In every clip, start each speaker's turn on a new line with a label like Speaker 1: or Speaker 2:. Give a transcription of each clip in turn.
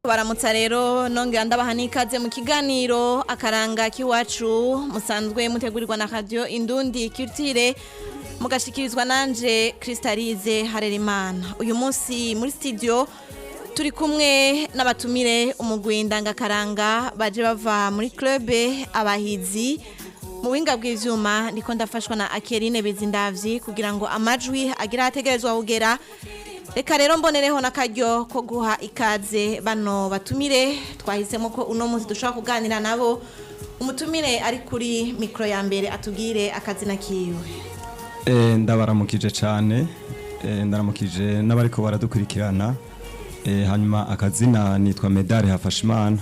Speaker 1: Baramutsa rero, nongera ndabaha n'ikaze mu kiganiro Akaranga k'iwacu, musanzwe mutegurirwa na Radio Indundi Culture, mugashikirizwa nanje Kristalize Harerimana. Uyu munsi muri studio turi kumwe n'abatumire, umugwi ndangakaranga baje bava muri club Abahizi. Mu buhinga bw'ivyuma ndiko ndafashwa na Akerine Bizindavyi kugira ngo amajwi agira ategerezwa kugera. Reka rero mbonereho n'akaryo ko guha ikaze bano batumire twahisemo ko uno munsi dushobora kuganira nabo. Umutumire ari kuri mikoro ya mbere atubwire akazina kiwe.
Speaker 2: Ndabaramukije cyane, ndaramukije n'abariko baradukurikirana. Hanyuma akazina nitwa Medare Hafashimana,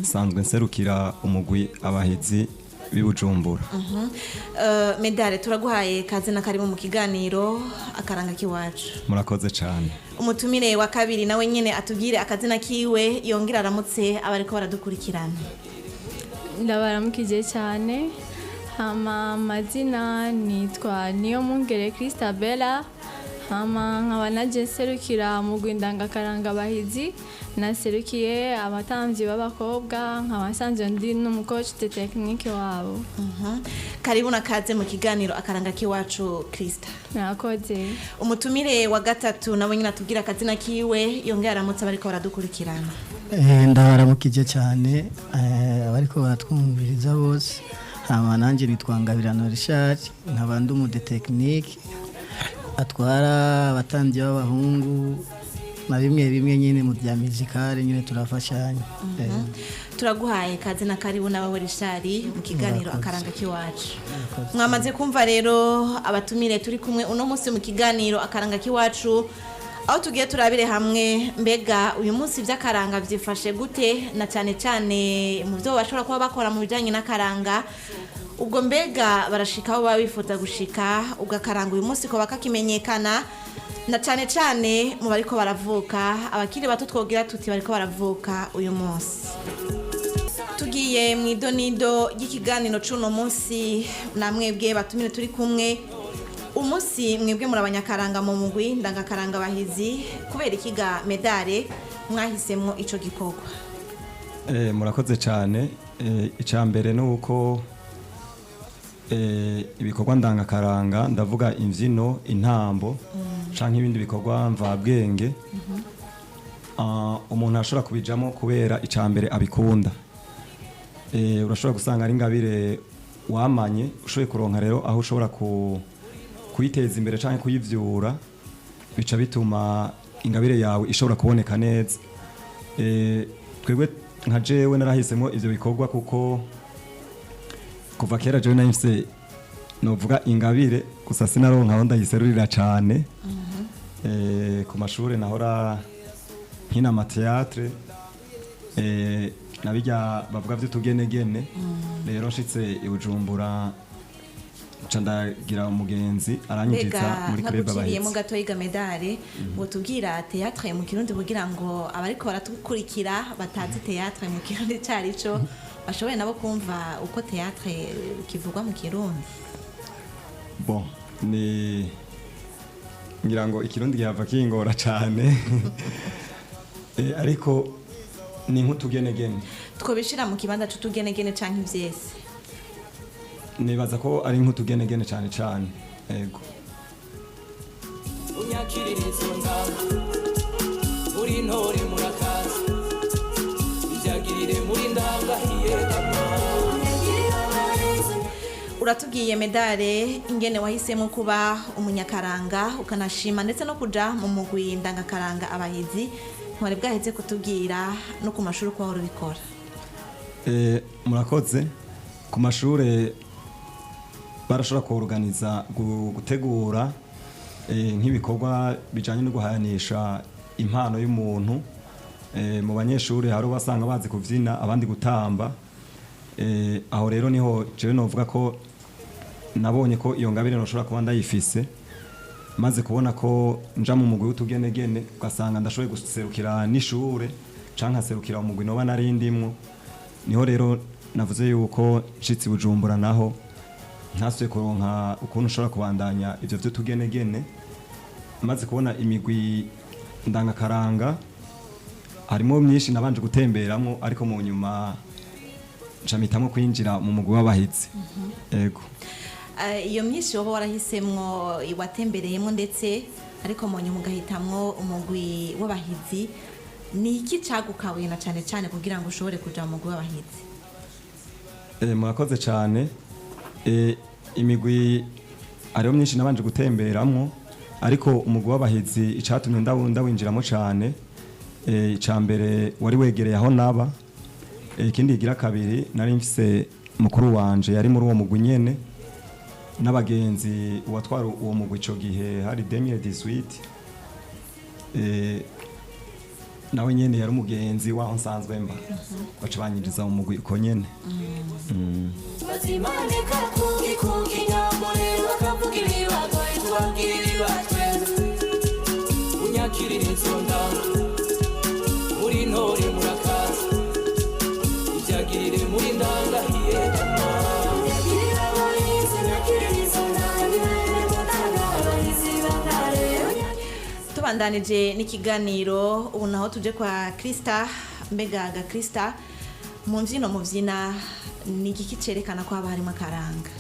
Speaker 2: nsanzwe nserukira umugwi Abahizi b'i Bujumbura.
Speaker 1: Medare, turaguhaye kaze na karibu mu kiganiro Akaranga k'iwacu.
Speaker 2: Murakoze cyane.
Speaker 1: Umutumire wa kabiri nawe nyene atubwire akazina kiwe, yongera aramutse abariko baradukurikirana.
Speaker 3: Ndabaramukije cyane. Hama amazina nitwa Niyo Mungere Christabella, hama nkaba naje nserukira mu ndangakaranga Abahizi, naserukiye abatambyi b'abakobwa, nkaba nsanzwe ndi n'umu coach de technique wabo.
Speaker 1: Karibu na kaze mu kiganiro Akaranga k'iwacu, Krista.
Speaker 3: Murakoze.
Speaker 1: Umutumire wa gatatu nawe nyine atubwire akazina kiwe, yongera aramutse abariko baradukurikirana.
Speaker 4: Ndabaramukije cyane abariko baratwumviriza bose. Hama nanjye nitwa Ngabirano Richard, nkaba ndi umu technique atwara abatambyi b'abahungu na bimwe bimwe nyine mu bya musicale nyine turafashanya.
Speaker 1: Turaguhaye kaze na karibu nawe Richard mu kiganiro Akaranga k'iwacu. Mwamaze kumva rero abatumire turi kumwe uno munsi mu kiganiro Akaranga k'iwacu, aho tugiye turabire hamwe mbega uyu munsi iby'akaranga byifashe gute, na cyane cyane mu byo bashobora kuba bakora mu bijyanye n'akaranga. Ubwo mbega barashika aho baba bifuza gushika? Ubwo akaranga uyu munsi ko bakakimenyekana, na cyane cyane mu bariko baravuka, abakiri bato twogira tuti bariko baravuka uyu munsi. Tugiye mu idonido ry'ikiganiro c'uno munsi, namwebwe batumire turi kumwe umunsi, mwebwe muri abanyakaranga mu mugwi ndangakaranga Bahizi. Kubera ikiga, Medare, mwahisemwo ico gikorwa?
Speaker 2: Murakoze cyane. Icya mbere ni uko ibikorwa ndangakaranga, ndavuga imbyino, intambo canke ibindi bikorwa mvabwenge, umuntu ashobora kubijamo kubera icya mbere abikunda. Urashobora gusanga ari ingabire wamanye, ushoboye kuronka rero aho ushobora kuyiteza imbere canke kuyivyura, bica bituma ingabire yawe ishobora kuboneka neza. Twebwe nka jewe narahisemo ivyo bikorwa kuko kuva kera jewe nahise novuga ingabire, gusa sinaronka aho ndayiserurira cane. Ku mashure nahora nkina ama théâtre nabijya bavuga vy'utugenegene. Rero nshitse i Bujumbura, nca ndagira umugenzi aranyinjiza
Speaker 1: Mbega
Speaker 2: muri club
Speaker 1: ntaguciriyemo
Speaker 2: Abahizi.
Speaker 1: Gato yiga Medare, ngo tubwira théâtre mu Kirundi kugira ngo abariko baratukurikira batazi théâtre mu Kirundi carico bashoboye nabo kumva uko théâtre kivugwa mu Kirundi.
Speaker 2: Bon, ni ngira ngo Ikirundi gihava kingora cane, ariko ni nk'utugenegene.
Speaker 1: Twobishira mu kibanza c'utugenegene canke ivyese?
Speaker 2: Nibaza ko ari nk'utugenegene cane cane, yego.
Speaker 5: Unyakiririzo nzamba uri ntore, murakaza ibyagirire muri ndangahiye.
Speaker 1: Uratubwiye Medare ingene wahisemo kuba umunyakaranga, ukanashima ndetse no kuja mu mugwi ndangakaranga Abahizi. Ntiwari bwaheze kutubwira no ku mashuri uko wahora ubikora.
Speaker 2: Murakoze. Ku mashure barashobora kuorganiza, gutegura nk'ibikorwa bijanye no guhayanisha impano y'umuntu. Mu banyeshuri hari ubasanga bazi kuvyina, abandi gutamba. Aho rero niho jewe novuga ko nabonye ko iyo ngabire noshobora kuba ndayifise, maze kubona ko nja mu mugwi w'utugenegene, ugasanga ndashoboye guserukira n'ishure canke nkaserukira umugwi noba narindimwo. Niho rero navuze yuko nshitse i Bujumbura naho ntasuye kuronka ukuntu ushobora kubandanya ivyo vy'utugenegene, maze kubona imigwi ndangakaranga. Harimo myinshi nabanje gutemberamo, ariko mu nyuma nca mpitamo kwinjira mu mugwi w'abahizi. Yego.
Speaker 1: Iyo myinshi woba warahisemwo, watembereyemo ndetse, ariko mu nyuma ugahitamwo umugwi w'abahizi, ni iki cagukabuye na cane cane kugira ngo ushobore kuja mu mugwi w'abahizi?
Speaker 2: Murakoze cyane. Imigwi hariho myinshi nabanje gutemberamwo, ariko umugwi w'abahizi icatumye ndawinjiramo cyane, ica mbere wari wegereye aho naba. Ikindi kigira kabiri, nari mfise mukuru wanje yari muri uwo mugwi nyene n'abagenzi. Uwatwara uwo mugwi ico gihe hari 2018, nawe nyene yari umugenzi waho nsanzwe mba, baca banyinjiza mu mugwi uko nyene.
Speaker 5: Bazimanika kungi kungi nyamurero bakavuga ibibatwaye tubabwira ibibatwenza unyakirira izo ndanga muri ntore murakaza ibyagirire muri ndangahiye.
Speaker 1: Tubandanije n'ikiganiro, ubu naho tuje kwa Krista. Mbega ga Krista, mu mbyino mubyina ni igiki cerekana ko haba harimo akaranga?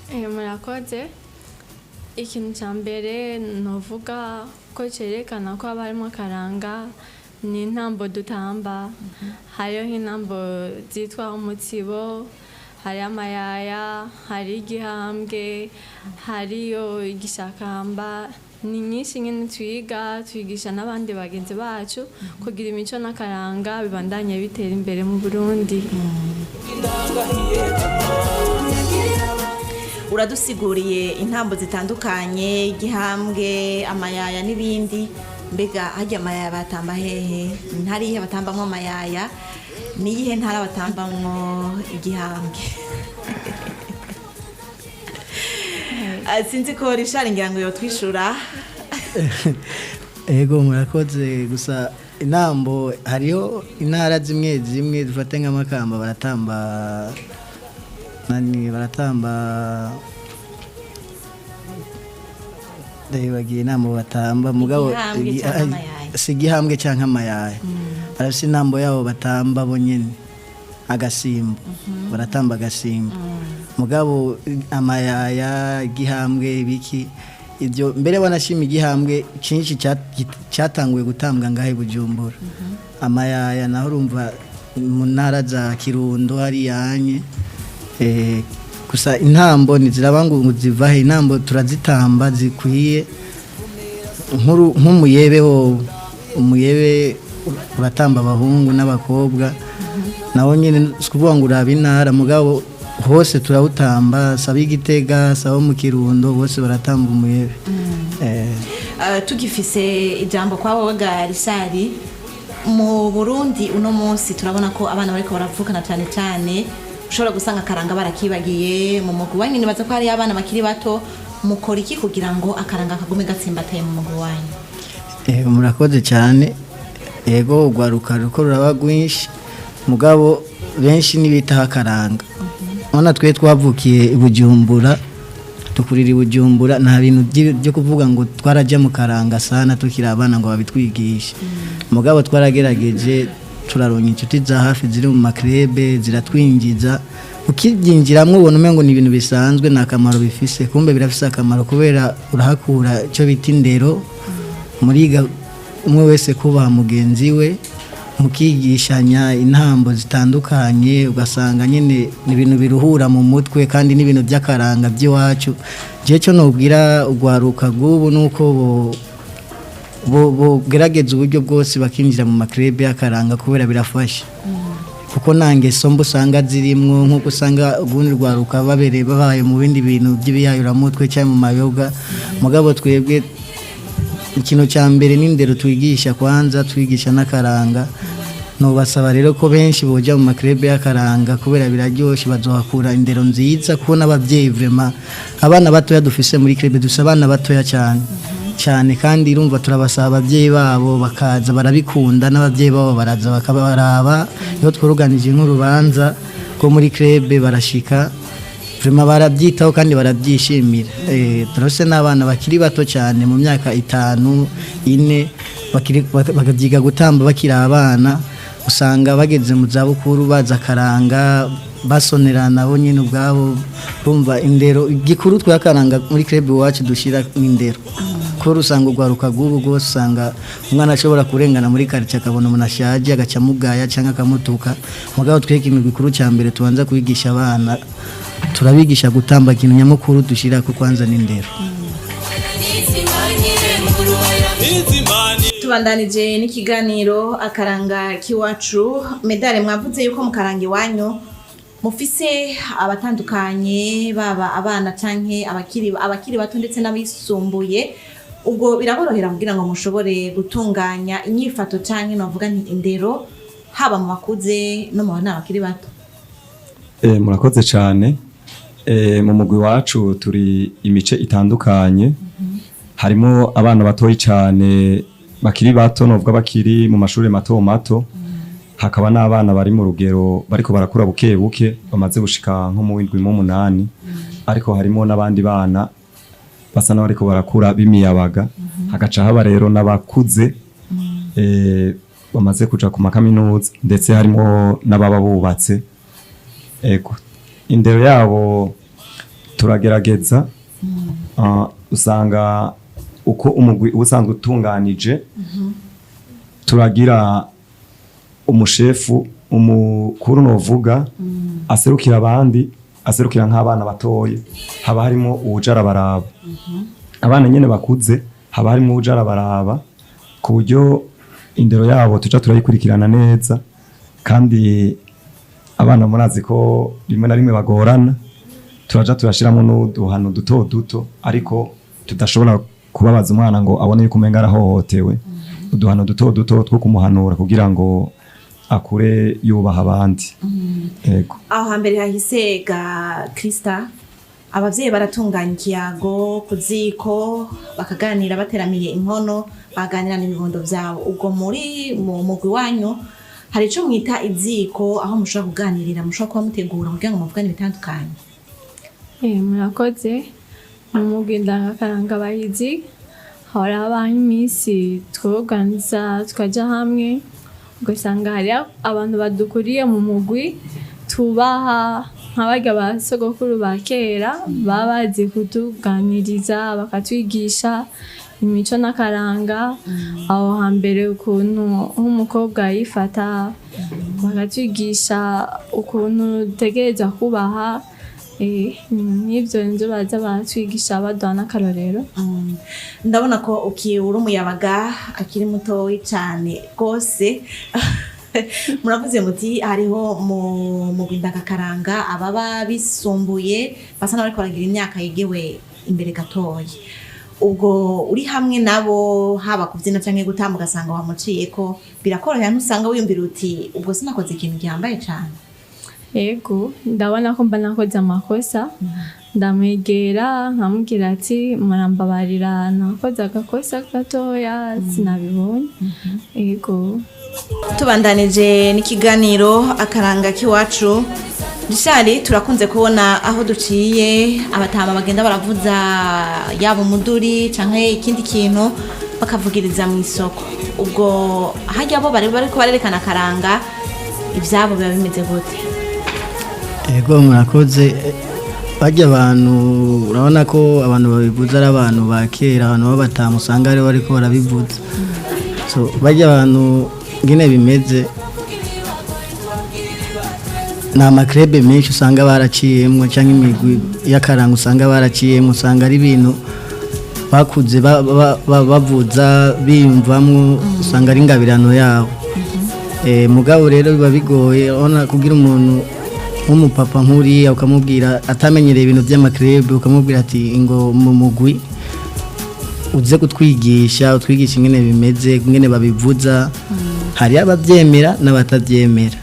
Speaker 3: Murakoze. Ikintu cya mbere novuga ko cyerekana ko haba harimo akaranga ni intambo dutamba. Hariho nk'intambo zitwa umutsibo, hariyo amayaya, hari igihambwe, hariyo igishakamba. Ni nyinshi nyine twiga, twigisha n'abandi bagenzi bacu kugira imico n'akaranga bibandanye bitera imbere mu Burundi.
Speaker 5: Indangahiye.
Speaker 1: Uradusiguriye intambo zitandukanye, igihambwe, amayaya n'ibindi. Mbega harya amayaya batamba hehe? Ntarihe batambamwo amayaya? Niyihe ntara batambamwo igihambwe? Sinzi ko Richard ngira ngo yotwishura.
Speaker 4: Ego, murakoze. Gusa intambo, hariho intara zimwe zimwe, dufate nk'amakamba, baratamba nani, baratamba, ndayibagiye intambo batamba mugabo.
Speaker 1: Igihambwe canke amayaya?
Speaker 4: Si igihambwe canke amayaya. Barafise intambo yabo batamba bo nyene, agasimbo, baratamba agasimbo. Mugabo amayaya, igihambwe, ibiki, ibyo mbere wanashima igihambwe cyinshi cyatanguye gutambwa ngahe i Bujumbura. Amayaya naho urumva mu ntara za Kirundo hariyanye. Gusa intambo ntiziraba ngo zivahe. Intambo turazitamba zikwiye. Nk'umuyebe wo, umuyebe uratamba abahungu n'abakobwa, nawo nyine si ukuvuga ngo uraba intara, mugabo hose turawutamba, saba igitega, saba mu Kirundo, bose baratamba umuyebe.
Speaker 1: Tugifise ijambo kwa wowe ga Richard, mu Burundi uno munsi turabona ko abana bariko baravukana cyane cyane ushobora gusanga akaranga barakibagiye. Mu mugwi wanyu nibaza ko hariyo abana bakiri bato. Mukora iki kugira ngo akaranga kagume gatsimbataye mu mugwi wanyu?
Speaker 4: Murakoze cyane. Yego, urwaruka ruko ruraba rwinshi, mugabo benshi ntibitaho akaranga. Urabona twe twavukiye i Bujumbura, tukurira i Bujumbura, nta bintu byo kuvuga ngo twarajya mu karanga sana tukiri abana ngo babitwigishe. Mugabo twaragerageje, turaronka inshuti za hafi ziri mu makrebe, ziratwinjiza. Ukibyinjiramo ubona umengo ni ibintu bisanzwe, nta kamaro bifise. Kumbe birafise akamaro, kubera urahakura icyo bita indero, muriga umwe wese kubaha mugenzi we, mukigishanya intambo zitandukanye, ugasanga nyine ni ibintu biruhura mu mutwe kandi n'ibintu by'akaranga by'iwacu. Jewe cyo nubwira urwaruka rw'ubu ni uko bogerageza uburyo bwose bakinjira mu makrebe y'akaranga, kubera birafasha, kuko nta ngeso mbi usanga zirimwo nk'uko usanga ubundi rwaruka babereye babaye mu bindi bintu by'ibiyayuramutwe cyangwa mu mayoga. Mugabo twebwe ikintu cya mbere n'indero twigisha kwanza, twigisha n'akaranga. Nubasaba rero ko benshi boja mu makrebe y'akaranga, kubera biraryoshe, bazohakura indero nziza, kuko n'abavyeyi vraiment, abana batoya dufise muri krebe, dufise abana batoya cyane cyane, kandi urumva turabasaba abavyeyi babo bakaza, barabikunda, n'abavyeyi babo baraza bakabaraba. Iyo twuruganije nk'urubanza rwo muri krebe barashika. Vraiment barabyitaho kandi barabyishimira. Turafise n'abana bakiri bato cyane mu myaka 5, 4, bakabyiga gutamba bakiri abana, usanga bageze mu zabukuru baza akaranga, basonerana bo nyine ubwabo. Bumva indero igikuru twakaranga muri club iwacu dushyira indero, kuko usanga urwaruka rw'ubu rwose, usanga umwana ashobora kurengana muri quartier akabona umuntu ashaje agaca amugaya cyangwa akamutuka. Mugabo twebwe ikintu gikuru cya mbere tubanza kwigisha abana, turabigisha gutamba. Ikintu nyamukuru dushyira ku kwanza n'indero.
Speaker 1: Tubandanije n'ikiganiro Akaranga k'iwacu. Medare, mwavuze yuko mu karanga iwanyu mufise abatandukanye, baba abana canke abakiri bato ndetse n'abisumbuye. Ubwo biraborohera kugira ngo mushobore gutunganya inyifato canke novuga nti indero, haba mu bakuze no mu bana bakiri bato?
Speaker 2: Murakoze cyane. Mu mugwi wacu turi imice itandukanye. Harimo abana batoyi cyane, bakiri bato, novuga bakiri mu mashuri mato mato, hakaba n'abana bari mu rugero bariko barakura buke buke, bamaze gushika nko mu w'indwi, mu munani, ariko harimo n'abandi bana basa n'abariko barakura b'imiyabaga, hagaca haba rero n'abakuze, bamaze kuja ku makaminuza, ndetse harimo n'ababa bubatse. Ego, indero yabo turagerageza. Usanga uko umugwi uba usanzwe utunganije, turagira umushefu umukuru, novuga aserukira abandi, aserukira nk'abana batoye, haba harimo uwuja arabaraba. Abana nyene bakuze haba harimo uwuja arabaraba, ku buryo indero yabo tuca turayikurikirana neza. Kandi abana murazi ko rimwe na rimwe bagorana, turaja turashiramo n'uduhano duto duto, ariko tudashobora kubabaza umwana ngo abone yuko umenga arahohotewe, uduhano duto duto two kumuhanura kugira ngo akure yubaha abandi. Yego.
Speaker 1: Aho hambere hahise ga Krista, abavyeyi baratunganya ikiyago ku ziko, bakaganira bateramiye inkono, baganira n'ibibondo vyabo. Ubwo muri mu mugwi wanyu hari ico mwita iziko, aho mushobora kuganirira, mushobora kuba mutegura kugira ngo muvugane ibitandukanye?
Speaker 3: Murakoze. Mu mugwi ndangakaranga abahizi hahora habaho iminsi twoganiza, tukaja hamwe, ugasanga hari abantu badukuriye mu mugwi tubaha, nka barya ba sogokuru ba kera baba bazi kutuganiriza, bakatwigisha imico n'akaranga aho hambere, ukuntu nk'umukobwa yifata, bakatwigisha ukuntu dutegerezwa kubaha. N'ivyo nivyo baza baratwigisha, baduha n'akarorero.
Speaker 1: Ndabona ko uri umuyabaga akiri mutoyi cane rwose. Muravuze muti hariho mu mugwi ndagakaranga ababa bisumbuye, basa n'abariko baragira imyaka yegewe imbere gatoyi. Ubwo uri hamwe nabo, haba kubyina canke gutamba, ugasanga wamuciyeko, birakorohera? Ntusanga wiyumvira uti ubwo sinakoze ikintu gihambaye cane?
Speaker 3: Yego, ndabona ko mba nakoze amakosa, ndamwegera nkamubwira ati murambabarira, nakoze agakosa gatoya, sinabibonye. Yego.
Speaker 1: Tubandanije n'ikiganiro Akaranga k'iwacu. Rishari, turakunze kubona aho duciye abatama bagenda baravuza yaba umuduri canke ikindi kintu, bakavugiriza mu isoko. Ubwo harya bo bari bariko barerekana akaranga, ivyabo biba bimeze gute?
Speaker 4: Ego, murakoze. Barya abantu, urabona ko abantu babivuza ari abantu ba kera, abantu b'abatamu, usanga aribo bariko barabivuza. So barya abantu ngene bimeze, ni ama club menshi usanga baraciyemwo, cyangwa imigwi y'akaranga usanga baraciyemwo, usanga ari ibintu bakuze bavuza biyumvamwo, usanga ari ingabirano yabo. Mugabo rero biba bigoye, urabona, kugira umuntu nk'umupapa nk'uriya ukamubwira atamenyereye ibintu by'ama club, ukamubwira ati ngo mu mugwi uze kutwigisha, utwigisha ingene bimeze, ingene babivuza. Hari ababyemera n'abatabyemera,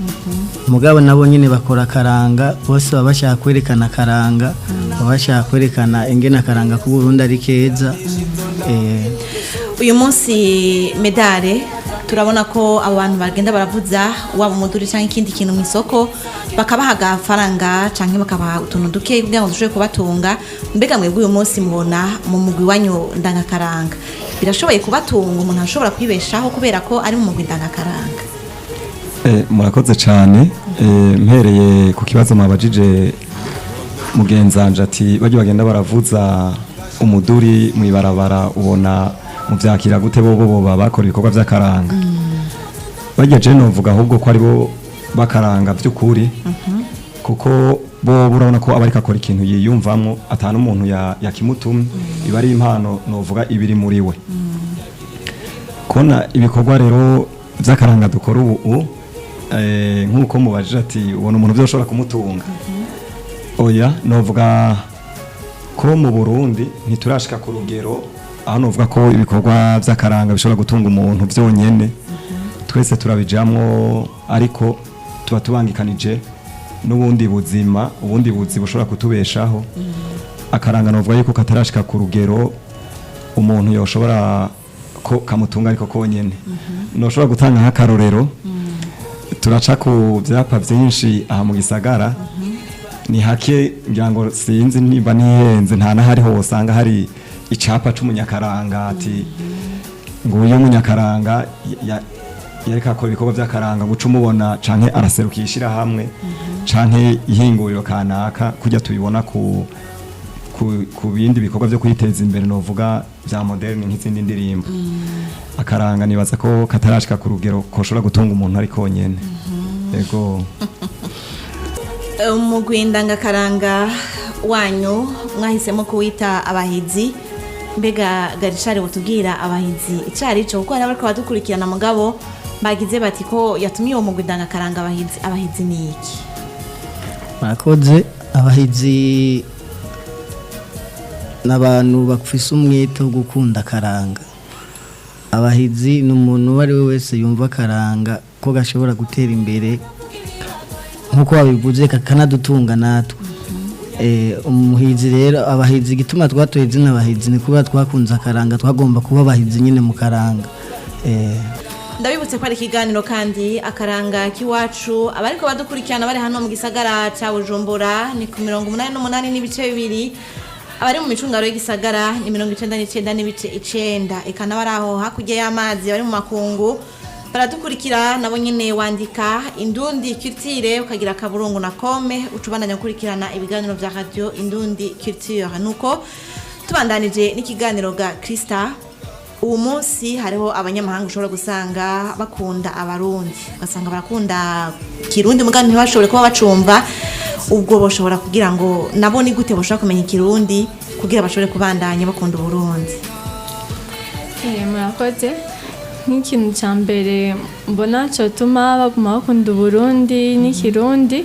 Speaker 4: mugabo nabo nyine bakora akaranga. Bose baba bashaka kwerekana akaranga, baba bashaka kwerekana ingene akaranga k'Uburundi ari keza.
Speaker 1: Uyu munsi medare Turabona ko abo bantu bagenda baravuza waba umuduri cyangwa ikindi kintu mu isoko, bakabaha agafaranga cyangwa bakabaha utuntu duke kugira ngo dushobore kubatunga. Mbega mwebwe uyu munsi mubona mu mugwi wanyu ndangakaranga birashoboye kubatunga, umuntu ashobora kwibeshaho kubera ko ari mu mugwi ndangakaranga?
Speaker 2: Murakoze cyane. Mpereye ku kibazo mwabajije mugenzanje ati bajya bagenda baravuza umuduri mu ibarabara, ubona muvyakira gute, bobo boba bakora ibikorwa vy'akaranga? Bajya je novuga ahubwo ko aribo bakaranga vy'ukuri, kuko bo urabona ko aba ariko akora ikintu yiyumvamwo, atanu umuntu yakimutumye, iba ari impano novuga ibiri muri we. Kubona ibikorwa rero by'akaranga dukora ubu, nk'uko mubajije ati ubona umuntu byoshobora kumutunga, oya, novuga ko mu Burundi ntiturashika ku rugero aho novuga ko ibikorwa by'akaranga bishobora gutunga umuntu byonyene. Twese turabijamwo, ariko tuba tubangikanije n'ubundi buzima, ubundi buzi bushobora kutubeshaho. Akaranga novuga yuko katarashika ku rugero umuntu yoshobora ko kamutunga ariko konyene. Noshobora gutanga nk'akarorero: turaca ku byapa byinshi aha mu gisagara, ni hake, ngira ngo sinzi niba nihenze, nta n'ahari hosanga hari icapa c'umunyakaranga ati nguyu munyakaranga yariko akora ibikorwa vy'akaranga, guca umubona canke araserukiye ishirahamwe canke ihinguriro kanaka, kurya tubibona ku bindi bikorwa vyo kwiteza imbere novuga vya moderne nk'izindi ndirimbo. Akaranga nibaza ko katarashika ku rugero koshobora gutunga umuntu ari konyene. Yego.
Speaker 1: Umugwi ndangakaranga wanyu mwahisemo kuwita Abahizi. Mbega Garishari, butubwira abahizi icari cyo, kuko hari abariko badukurikirana mugabo bagize bati ko yatumiye uwo mugwi ndangakaranga Abahizi, abahizi ni iki?
Speaker 4: Murakoze. Abahizi n'abantu bafise umwete wo gukunda akaranga. Abahizi ni umuntu uwo ari we wese yumva akaranga ko gashobora gutera imbere, nk'uko babivuze, kakanadutunga natwe. Umuhizi rero, abahizi, igituma twatoye izina abahizi ni kuba twakunze akaranga, twagomba kuba abahizi nyine mu karanga.
Speaker 1: Ndabibutse ko ari ikiganiro kandi Akaranga k'iwacu. Abariko badukurikirana bari hano mu gisagara ca Bujumbura ni ku 88.2, abari mu micungaro y'igisagara ni 99.9, eka n'abari aho hakurya y'amazi bari mu makungu baradukurikira nabo nyene, wandika Indundi Culture ukagira akaburungu na com, uca ubandanya gukurikirana ibiganiro vya Radio Indundi Culture. Nuko tubandanije n'ikiganiro ga Krista, ubu munsi hariho abanyamahanga ushobora gusanga bakunda Abarundi, ugasanga barakunda Kirundi mugabo ntibashobore kuba bacumva. Ubwo bashobora kugira ngo nabo ni gute bashobora kumenya Ikirundi kugira bashobore kubandanya bakunda Uburundi?
Speaker 3: Murakoze. Nk'ikintu cya mbere mbona cyatuma baguma bakunda Uburundi n'Ikirundi,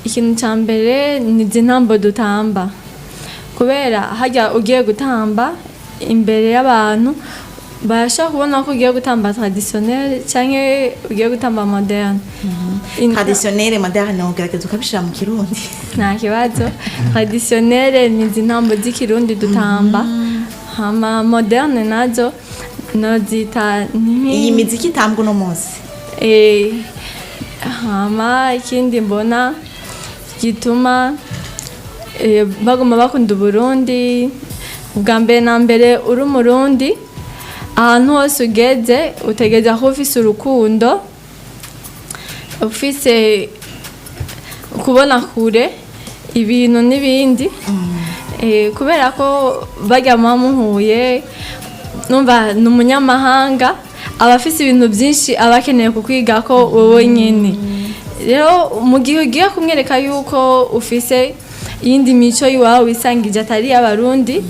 Speaker 3: ikintu cya mbere ni izi ntambo dutamba, kubera hajya ugiye gutamba imbere y'abantu barashobora kubona ko ugiye gutamba traditionnel cyangwa ugiye gutamba moderne.
Speaker 1: Traditionnel, moderne, ugerageza ukabishira mu Kirundi.
Speaker 3: Nta kibazo. Traditionnel ni izi ntambo z'Ikirundi dutamba, hama moderne nazo nozita
Speaker 1: iyi miziki itambwa uno munsi.
Speaker 3: Hama ikindi mbona gituma baguma bakunda Uburundi, ubwa mbere na mbere uri Umurundi, ahantu hose ugeze utegereza kuba ufise urukundo, ufise kubona kure ibintu n'ibindi. Kubera ko barya muba muhuye, numva ni umunyamahanga, aba afise ibintu byinshi aba akeneye kukwiga ko wowe nyine. Rero mu gihe ugiye kumwereka yuko ufise iyindi mico y'iwawe wisangije atari iy'Abarundi,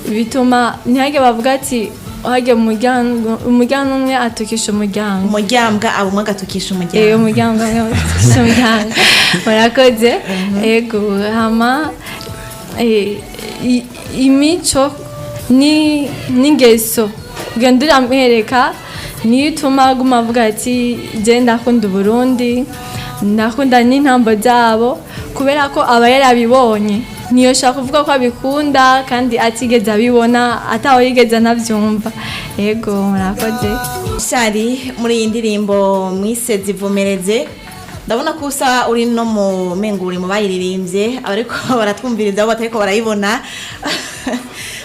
Speaker 3: bituma ntihage bavuga ati hage umuryango, umuryango umwe atukisha umuryango.
Speaker 1: Umuryambwa aba umwe agatukisha umuryango.
Speaker 3: Umuryango umwe atukisha umuryango. Murakoze. Ego, hama imico ni n'ingeso ugenda uramwereka niyo ituma aguma avuga ati je ndakunda Uburundi, ndakunda n'intambo zabo, kubera ko aba yarabibonye. Ntiyoshobora kuvuga ko abikunda kandi atigeze abibona, ataho yigeze anabyumva. Yego, murakoze.
Speaker 1: Shari, muri iyi ndirimbo mwise "Zivomereze", ndabona ko usa uri no mu menguri mu bayiririmbye, abariko baratwumviriza bo batariko barayibona.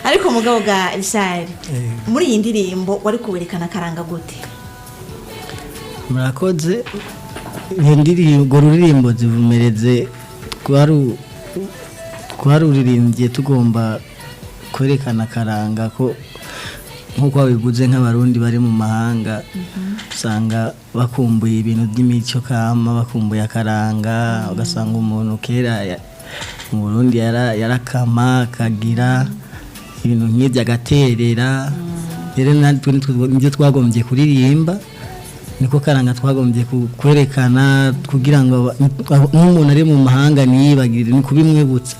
Speaker 1: Ariko mugabo ga Rishari, muri iyi ndirimbo wari kuwerekana akaranga gute?
Speaker 4: Murakoze. Iyo ndirimbo, urwo ruririmbo "Zivumereze", twaruririmbye tugomba kwerekana akaranga ko, nk'uko babivuze, nk'Abarundi bari mu mahanga usanga bakumbuye ibintu by'imico kama, bakumbuye akaranga. Ugasanga umuntu kera mu Burundi yarakama, akagira ibintu nk'ibyo, agaterera. Rero natwe nibyo twagombye kuririmba, niko karanga twagombye kwerekana kugira ngo nk'umuntu ari mu mahanga ntiyibagire, ni kubimwibutsa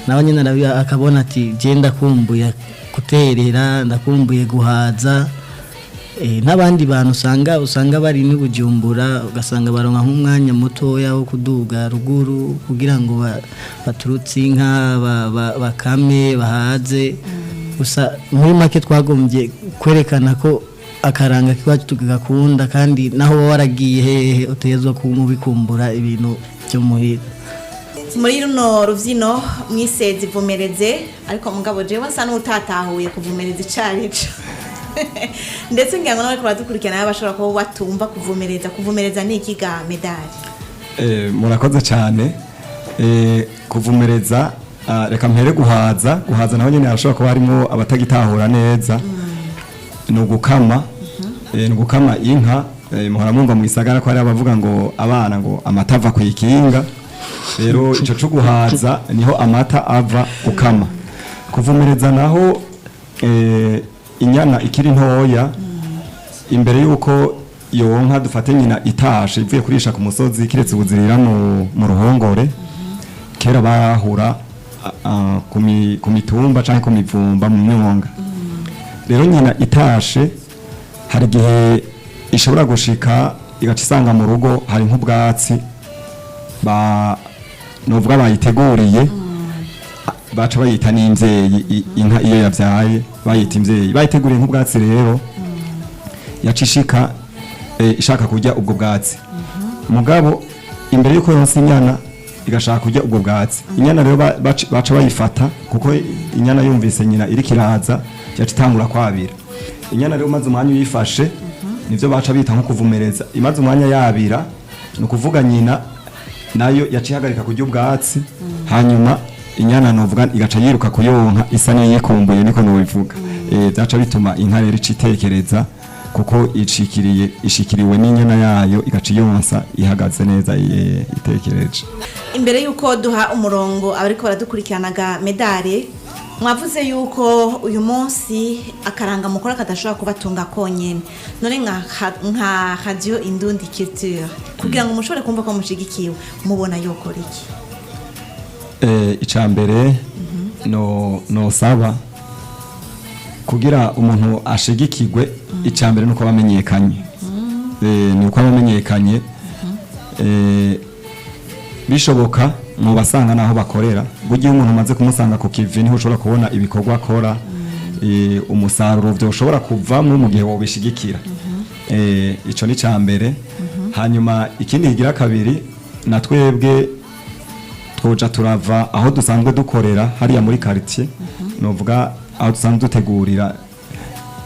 Speaker 4: nawe nyine akabona ati: "Je ndakumbuye guterera, ndakumbuye guhaza." N'abandi bantu usanga bari n'i Bujumbura, ugasanga baronka nk'umwanya mutoya wo kuduga ruguru kugira ngo baturutse inka, bakame, bahaze. Gusa muri make twagombye kwerekana ko akaranga k'iwacu tugakunda, kandi naho wowe waragiye hehe utegerezwa kubikumbura ibintu byo muhira.
Speaker 1: Muri runo rubyino mwise "Zivomereze", ariko mugabo jewe nsa n'utatahuye kuvumereza icarico, ndetse ngira ngo nawe baradukurikirana bashobora kuba batumva kuvumereza. Kuvumereza ni iki ga Medali?
Speaker 2: Murakoze cyane. Kuvumereza, reka mpere guhaza. Guhaza naho nyene hashobora kuba harimo abatagitahura neza. Ni ugukama, ni ugukama inka. Muhora mwumva mu gisagara ko hari abavuga ngo abana ngo amata ava ku ikinga. Rero ico co guhaza niho amata ava, gukama. Kuvumereza naho, inyana ikiri ntoya, imbere yuko yonka, dufate nyina itashe ivuye kurisha ku musozi, kiretse ubuzirira mu ruhongore, kera barahura ku mitumba canke ku mivumba mu myonga. Rero nyina itashe, hari igihe ishobora gushika igaca isanga mu rugo hari nk'ubwatsi ba novuga bayiteguriye, baca bayita n'imvyeyi. Inka iyo yavyaye bayita imvyeyi. Bayiteguriye nk'ubwatsi, rero yaca ishika ishaka kurya ubwo bwatsi. Mugabo imbere yuko yonsa inyana, igashaka kurya ubwo bwatsi, inyana rero baca bayifata, kuko inyana yumvise nyina iriko iraza yaca itangura kwabira. Inyana rero umaze umwanya uyifashe, nivyo baca bita nko kuvumereza. Imaze umwanya yabira, ni ukuvuga nyina nayo yaca ihagarika kurya ubwatsi, hanyuma inyana novuga igaca yiruka kuyonka isa n'iyikumbuye, niko nobivuga. Byaca bituma inka rero ica itekereza, kuko icikiriye, ishikiriwe n'inyana yayo, igaca iyonsa ihagaze neza, itekereje.
Speaker 1: Imbere y'uko duha umurongo abariko baradukurikiranaga, Medare, mwavuze yuko uyu munsi akaranga mukora kadashobora kubatunga konyene. None nka Radio Indundi Culture, kugira ngo mushobore kumva ko mushigikiwe, mubona yokora iki?
Speaker 2: Ica mbere no nosaba kugira umuntu ashigikirwe, ica mbere nuko bamenyekanye, ni uko bamenyekanye. Bishoboka mu basanga naho bakorera. Burya iyo umuntu umaze kumusanga ku kivi, niho ushobora kubona ibikorwa akora, umusaruro byoshobora kuvamo mu gihe wobishigikira. Ico ni ca mbere. Hanyuma ikindi kigira kabiri, na twebwe twoja turava aho dusanzwe dukorera hariya muri quartier, novuga aho dusanzwe dutegurira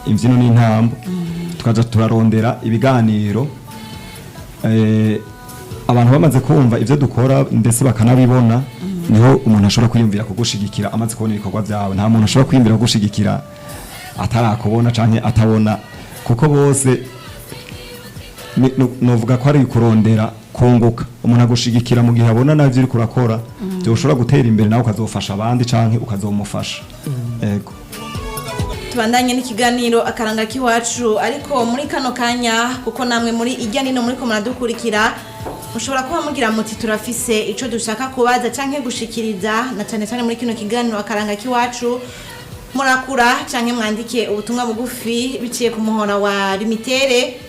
Speaker 2: imbyino n'intambo, tukaja turarondera ibiganiro. Abantu bamaze kumva ivyo dukora, ndetse bakanabibona, niho umuntu ashobora kwiyumvira kugushigikira, amaze kubona ibikorwa byawe. Nta muntu ashobora kwiyumvira kugushigikira atarakubona canke atabona, kuko bose novuga ko ari kurondera kunguka. Umuntu agushigikira mu gihe abona navyo uriko urakora byoshobora gutera imbere, nawe ukazofasha abandi canke ukazomufasha. Ego.
Speaker 1: Tubandanye n'ikiganiro Akaranga k'iwacu. Ariko muri kano kanya, kuko namwe muri ijya nino muri ko muradukurikira, mushobora kuba mugira muti: "Turafise ico dushaka kubaza canke gushikiriza", na cane cane muri kino kiganiro Akaranga k'iwacu. Murakura canke mwandike ubutumwa bugufi biciye ku muhora wa limitere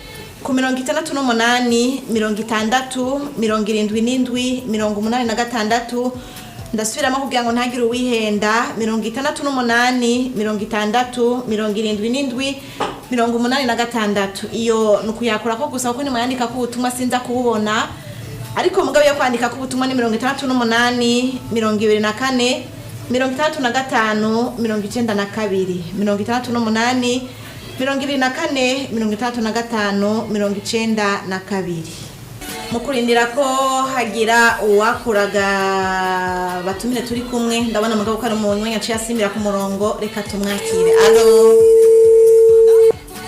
Speaker 1: ku 68 60 77 86. Ndasubiramo kugira ngo ntagire uwihenda: 68, 60, 77, 86. Iyo ni ukuyakura ko gusa, kuko nimwandika ko ubutumwa sinza kuwubona. Ariko mugabo yo kwandika ko ubutumwa ni 68, 24, 65, 92. 68, 24, 65, 92. Mu kurindira ko hagira uwakuraga, batumire turi kumwe, ndabona mugabo ko ari umunywanyi aciye asimbira ku murongo. Reka tumwakire. Alo?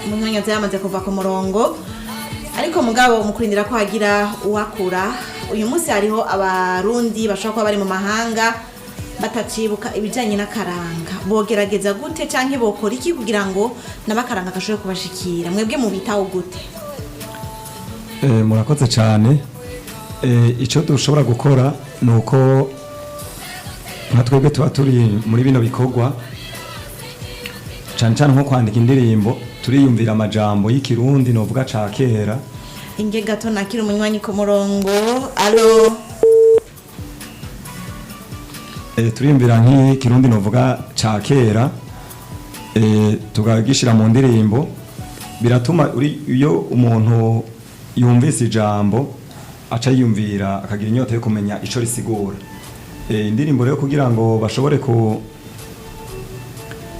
Speaker 1: Umunywanyi aza yamaze kuva ku murongo, ariko mugabo mu kurindira ko hagira uwakura, uyu munsi hariho Abarundi bashobora kuba bari mu mahanga batacibuka ibijyanye n'akaranga. Bogerageza gute canke bokora iki kugira ngo n'abakaranga gashobore kubashikira? Mwebwe mubitaho gute?
Speaker 2: Murakoze cyane. Icyo dushobora gukora ni uko nka twebwe tuba turi muri bino bikorwa, cyane cyane nko kwandika indirimbo, turiyumvira amajambo y'ikirundi novuga ca kera.
Speaker 1: Inge gato nakira umunywanyi ku murongo. Alo?
Speaker 2: Turiyumvira nk'ikirundi novuga ca kera, tukagishyira mu ndirimbo. Biratuma iyo umuntu yumvise ijambo aca yiyumvira, akagira inyota yo kumenya ico risigura. Indirimbo rero, kugira ngo bashobore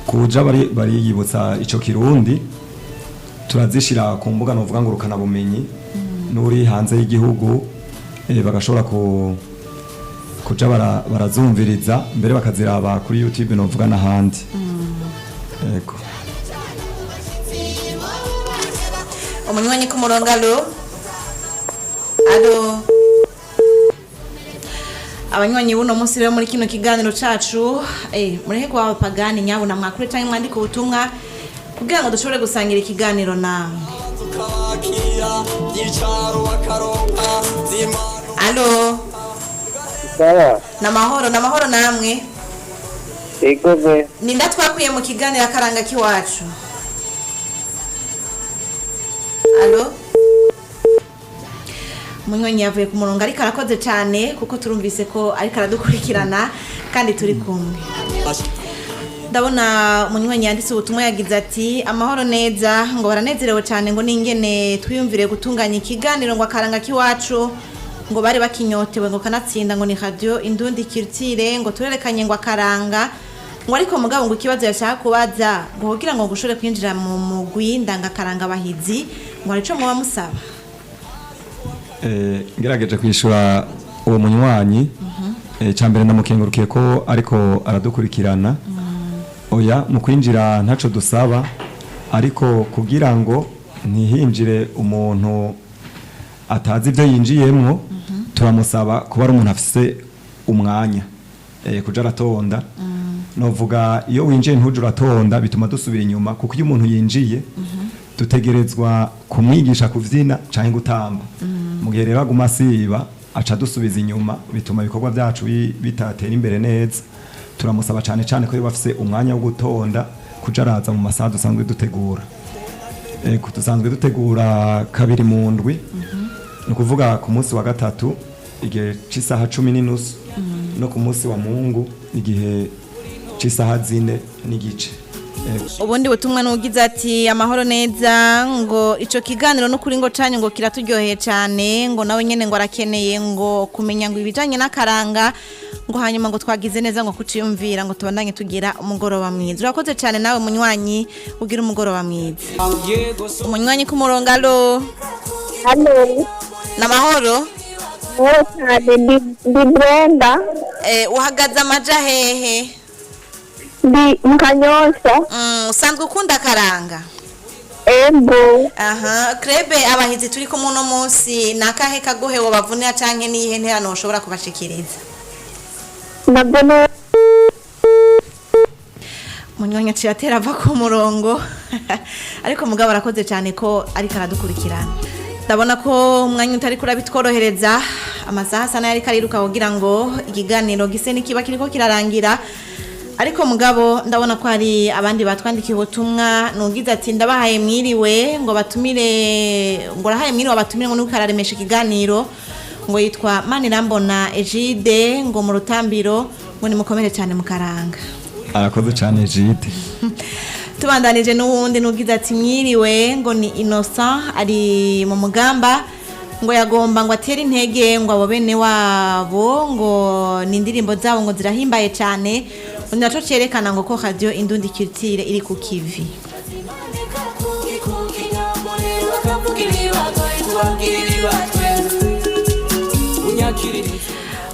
Speaker 2: kuja bariyibutsa ico kirundi, turazishira ku mbuga novuga ngurukana bumenyi, n'uri hanze y'igihugu bagashobora kuja barazumviriza, mbere bakaziraba kuri YouTube novuga n'ahandi. Yego.
Speaker 1: Umunywanyi ku murongo. Alo, alo? Abanywanyi buno munsi rero muri kino kiganiro cacu, mureke kuba abapagani nyabuna, mwakure canke mwandike ubutumwa kugira ngo dushobore gusangira ikiganiro namwe.
Speaker 5: Tukabakira byicaro bakaronka zimano.
Speaker 1: Alo?
Speaker 6: Sawa.
Speaker 1: Namahoro, namahoro namwe.
Speaker 6: Igome.
Speaker 1: Ninda twakwiye mu kiganiro akaranga k'iwacu? Alo? Munyonyi yavuye ku murongo, ariko arakoze cyane kuko turumvise ko ariko aradukurikirana kandi turi kumwe. Ndabona umunywanyi yanditse ubutumwa, yagize ati: "Amahoro neza." Ngo baranezerewe cyane ngo ningene twiyumvire gutunganya ikiganiro ngo akaranga k'iwacu, ngo bari bakinyotewe, ngo kanatsinda ngo ni Radio Indundi Culture, ngo turerekanye ngo akaranga. Ngo ariko mugabo ngo ikibazo yashaka kubaza, ngo kugira ngo gushobore kwinjira mu mugwi ndangakaranga bahizi, ngo hari ico muba musaba.
Speaker 2: Ngerageje kwishura uwo munywanyi, ca mbere ndamukengurukiye ko ariko aradukurikirana. Oya, mu kwinjira ntaco dusaba, ariko kugira ngo ntihinjire umuntu atazi ibyo yinjiyemwo, turamusaba kuba ari umuntu afise umwanya, kuja aratonda. Novuga iyo winjiye ntuje uratonda, bituma dusubira inyuma, kuko iyo umuntu yinjiye dutegerezwa kumwigisha kuvyina canke gutamba. Mu gihe rero aguma asiba, aca dusubiza inyuma, bituma ibikorwa byacu bitatera imbere neza. Turamusaba cane cane ko yoba afise umwanya wo gutonda, kuja araza mu masaha dusanzwe dutegura. Dusanzwe dutegura kabiri mu ndwi, ni ukuvuga ku munsi wa gatatu igihe c'isaha 10:30, no ku munsi wa Mungu igihe c'isaha 4:30.
Speaker 1: Ubundi butumwa n'ugize ati: "Amahoro neza." Ngo ico kiganiro n'ukuri ngo canyu ngo kiraturyoheye cyane, ngo nawe nyene ngo arakeneye ngo kumenya ngo ibijanye n'akaranga, ngo hanyuma ngo twagize neza ngo kuciyumvira, ngo tubandanye tugira umugoroba mwiza. Urakoze cyane nawe munywanyi, ugira umugoroba mwiza. Umunywanyi ku murongo. Alo?
Speaker 7: Halo,
Speaker 1: Namahoro.
Speaker 7: wowe cyane, ndi Brenda.
Speaker 1: Uhagaze amaja hehe?
Speaker 7: Ndi mu Kanyosha.
Speaker 1: Usanzwe ukunda akaranga?
Speaker 7: Ego.
Speaker 1: Aha, krebe abahizi turi kumwe uno munsi, ni akahe kagohe wobavunira canke niyihe nterano ushobora kubashikiriza?
Speaker 7: Nabyo ni
Speaker 1: Munyonyi aciye atera ava ku murongo, ariko mugabo arakoze cyane ko ariko aradukurikirana. Ndabona ko umwanya utari kurabitworohereza, amasaha asa n'ayariko ariruka kugira ngo ikiganiro gise n'ikiba kiriko kirarangira. Ariko mugabo ndabona ko hari abandi batwandikiye ubutumwa. Nugize ati: "Ndabahaye mwiriwe," ngo batumire, ngo rahaye mwiriwe abatumire, ngo nuko araremesha ikiganiro. Ngo yitwa Manirambona Egide, ngo mu Rutambiro, ngo nimukomere cyane mu karanga.
Speaker 2: Arakoze cyane Jide.
Speaker 1: Tubandanije n'uwundi n'ugize ati mwiriwe, ngo ni Innocent ari mu Mugamba, ngo yagomba ngo atere intege ngo abo bene wabo, ngo ni indirimbo zabo ngo zirahimbaye cyane, ngo ni naco cerekana ngo ko Radio Indundi Culture iri ku kivi.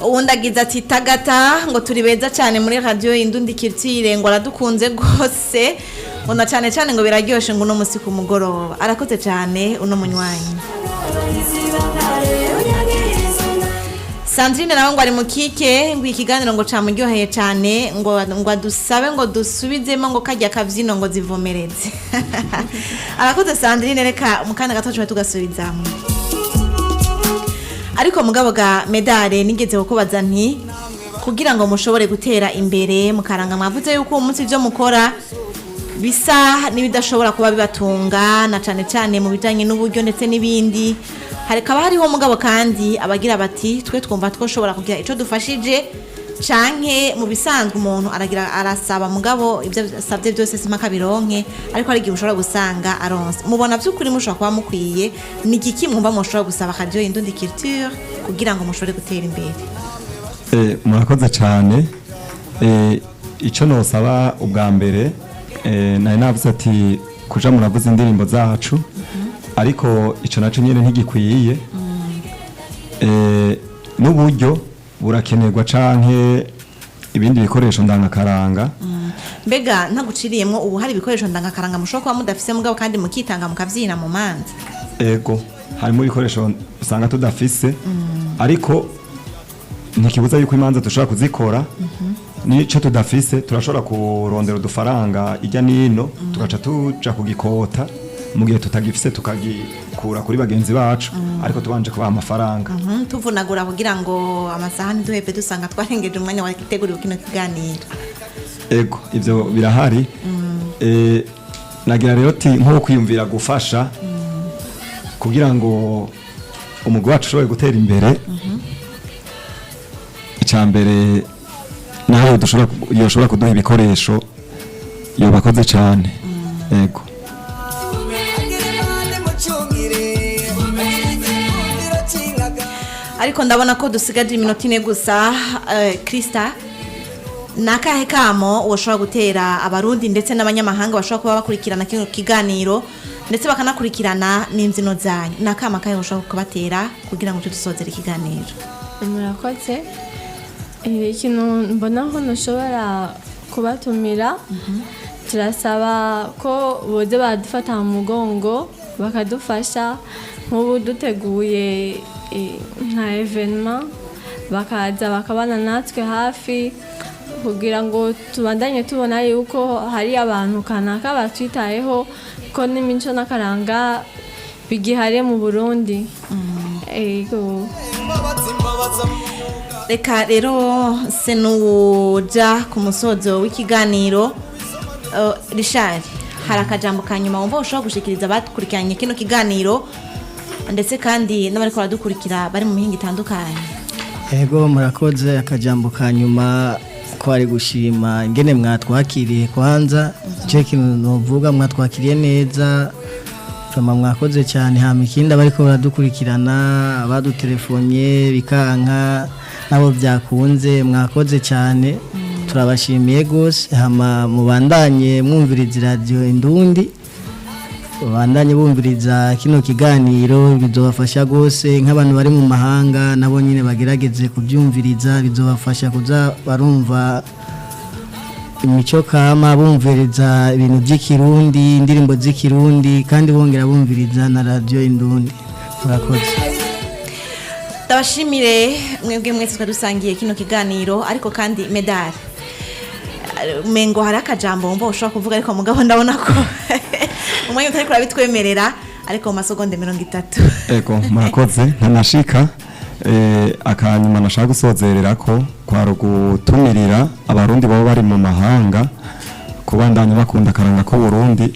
Speaker 1: Uwundi agize ati tagata, ngo turi beza cyane muri Radio Indundi Culture, ngo aradukunze rwose, ngo na cyane cyane ngo biraryoshe ngo uno musi ku mugoroba. Arakoze cyane uno munywanyi. Sandrine nawe ngo ari mu kike, ngo ikiganiro ngo camuryoheye cyane, ngo adusabe ngo dusubizemo ngo kajya kabyino ngo zivomereze. Arakoze Sandrine, reka mu kanya gato tuba tugasubizamo. Ariko mugabo ga Medare, nigeze kukubaza nti kugira ngo mushobore gutera imbere mukaranga, mwavuze yuko uwo munsi ibyo mukora bisa n'ibidashobora kuba bibatunga, na cyane cyane mu bijyanye n'uburyo ndetse n'ibindi. Hakaba hariho mugabo kandi abagira bati twe twumva twoshobora kugira icyo dufashije, canke mu bisanzwe umuntu aragira arasaba, mugabo ibyo asabye byose simpaka bironke, ariko hari igihe ushobora gusanga aronse. Mubona by'ukuri mushobora kuba mukwiye, ni igiki mwumva mushobora gusaba Radio Indundi Culture kugira ngo mushobore gutera imbere?
Speaker 2: Murakoze cyane. Icyo nosaba ubwa mbere, nari navuze ati kuja muravuza indirimbo zacu, ariko icyo nacyo nyine ntigikwiye. N'uburyo burakenerwa canke ibindi bikoresho ndangakaranga.
Speaker 1: Mbega ntaguciriyemo, ubu hari ibikoresho ndangakaranga mushobora kuba mudafise, mugabo kandi mukitanga mukavyina mu manza?
Speaker 2: Ego, harimo ibikoresho usanga tudafise, ariko ntikibuza yuko imanza dushobora kuzikora. Nico tudafise turashobora kurondera udufaranga ijya nino, tugaca tuja kugikota mu gihe tutagifise, tukagikura kuri bagenzi bacu, ariko tubanje kubaha amafaranga.
Speaker 1: Tuvunagura kugira ngo amasaha ntiduheve dusanga twarengeje umwanya wateguriwe kino kiganiro.
Speaker 2: Ego, ivyo birahari. Nagira rero ti nko kwiyumvira gufasha kugira ngo umugwi wacu ushobore gutera imbere, icya mbere naho dushobora yoshobora kuduha ibikoresho yobakoze cyane. Ego.
Speaker 1: Ariko ndabona ko dusigaje iminota 4 gusa. Krista, ni akahe kamo washobora gutera Abarundi ndetse n'abanyamahanga bashobora kuba bakurikirana kino kiganiro ndetse bakanakurikirana n'imbyino zanyu? Ni akama kahe washobora kubatera kugira ngo tujye dusozere ikiganiro?
Speaker 3: Murakoze. Ikintu mbona ko ntushobora kubatumira, turasaba ko boza baradufata mu mugongo bakadufasha, nk'ubu duteguye nka événement bakaza bakabana natwe hafi, kugira ngo tubandanye tubona yuko hari abantu kanaka batwitayeho, ko n'imico n'akaranga bigihari mu Burundi. Ego.
Speaker 1: Reka rero se n'uwuja ku musozo w'ikiganiro. Richard, hari akajambo ka nyuma wumva ushobora gushikiriza abakurikiranye kino kiganiro ndetse kandi n'abariko baradukurikira bari mu mihingo itandukanye?
Speaker 4: Ego, murakoze. Akajambo ka nyuma ko ari gushima ingene mwatwakiriye. Kwanza cyo kintu novuga, mwatwakiriye neza vraiment, mwakoze cyane. Hama ikindi, abariko baradukurikirana, abadutelefoniye bikanka nabo byakunze, mwakoze cyane, turabashimiye gose. Hama mubandanye mwumviriza Radio Indundi, babandanye bumviriza kino kiganiro, bizobafasha gose. Nk'abantu bari mu mahanga nabo nyine bagerageze kubyumviriza, bizobafasha kuza barumva imico kama, bumviriza ibintu by'ikirundi, indirimbo z'ikirundi, kandi bongera bumviriza na Radio Indundi. Murakoze.
Speaker 1: Ndabashimire mwebwe mwese twari dusangiye kino kiganiro. Ariko kandi Medali, mengo hari akajambo wumva ushobora kuvuga, ariko mugabo ndabona ko umwanya utari kurabitwemerera, ariko mu masegonda 30.
Speaker 2: Ego, murakoze. Ntanashika akanyuma nashaka gusozerera ko kwari ugutumirira Abarundi baba bari mu mahanga kubandanya bakunda akaranga k'u Burundi.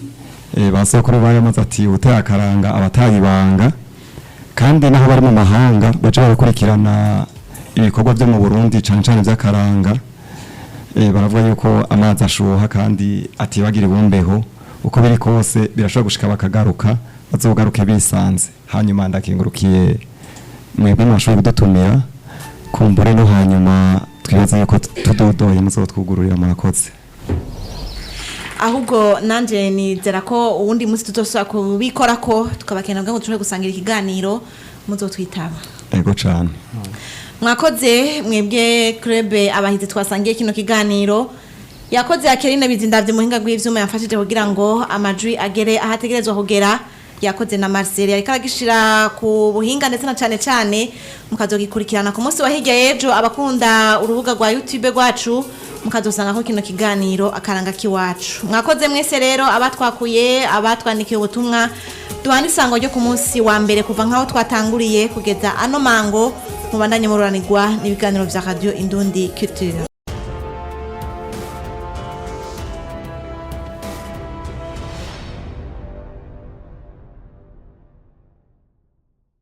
Speaker 2: Ba sokuru baramaze ati uteye akaranga abatayibanga. Kandi naho bari mu mahanga baje barakurikirana ibikorwa byo mu Burundi, cane cane by'akaranga. Baravuga yuko amazi ashuha kandi atibagira ibumbeho. Uko biri kose birashobora gushika bakagaruka, bazogaruke bisanze. Hanyuma ndakengurukiye mwebwe mwashoboye kudutumira. Kumbure no hanyuma twibaza yuko tudodoye muzotwugururira. Murakoze.
Speaker 1: Ahubwo nanje nizera ko uwundi munsi tutosubira kubikora, ko tukabakena kugira ngo dushobore gusangira ikiganiro, muzotwitaba.
Speaker 2: Ego cane.
Speaker 1: Mwakoze mwebwe club Abahizi twasangiye kino kiganiro. Yakoze Akerine Bizindavye muhinga rw'ivyuma yamfashije kugira ngo amajwi agere ahategerezwa kugera. Yakoze na Marcel yariko aragishira ku buhinga, ndetse na cane cane mukazogikurikirana ku munsi wa hirya y'ejo. Abakunda urubuga rwa YouTube rwacu mukazosanga ko kino kiganiro Akaranga k'iwacu. Mwakoze mwese rero, abatwakuye, abatwandikiye ubutumwa. Duhana isango ryo ku munsi wa mbere kuva nk'aho twatanguriye kugeza ano mango. Mubandanye mururanirwa n'ibiganiro vya Radio Indundi Culture.